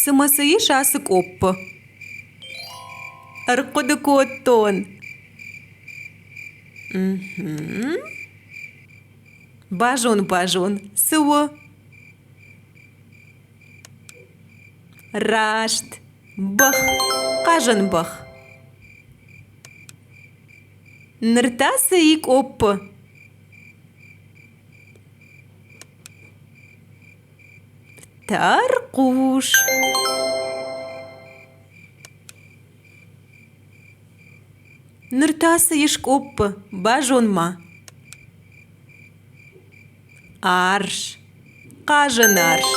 Цымӕ цы ис ацы къоппы? Ӕрхъуыды кодтон. Базон-базон, цы у? Раст. Бӕх. Хъазӕн бӕх. Ныр та цы и къоппы? Тӕрхъус. Ныр та цы ис къоппы, базон-ма. Арс. Хъазӕн арс.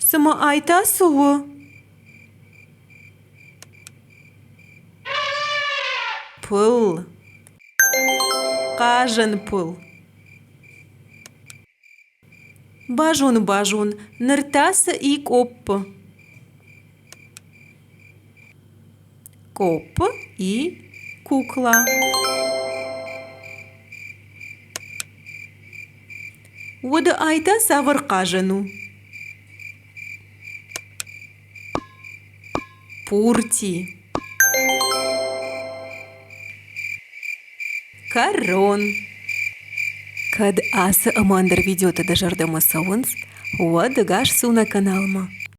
Цымӕ ай та цы у? Пыл. Хъазӕн пыл. Базон-базон, ныр та цы и къоппы? Къоппы и кукла. Уӕдӕ ай та цавӕр хъазӕн у? Пурти. Кӕрон. Кӕд ацы ӕмӕ ӕндӕр видеотӕ дӕ зӕрдӕмӕ цӕуынц, уӕд ӕгас цу нӕ каналмӕ.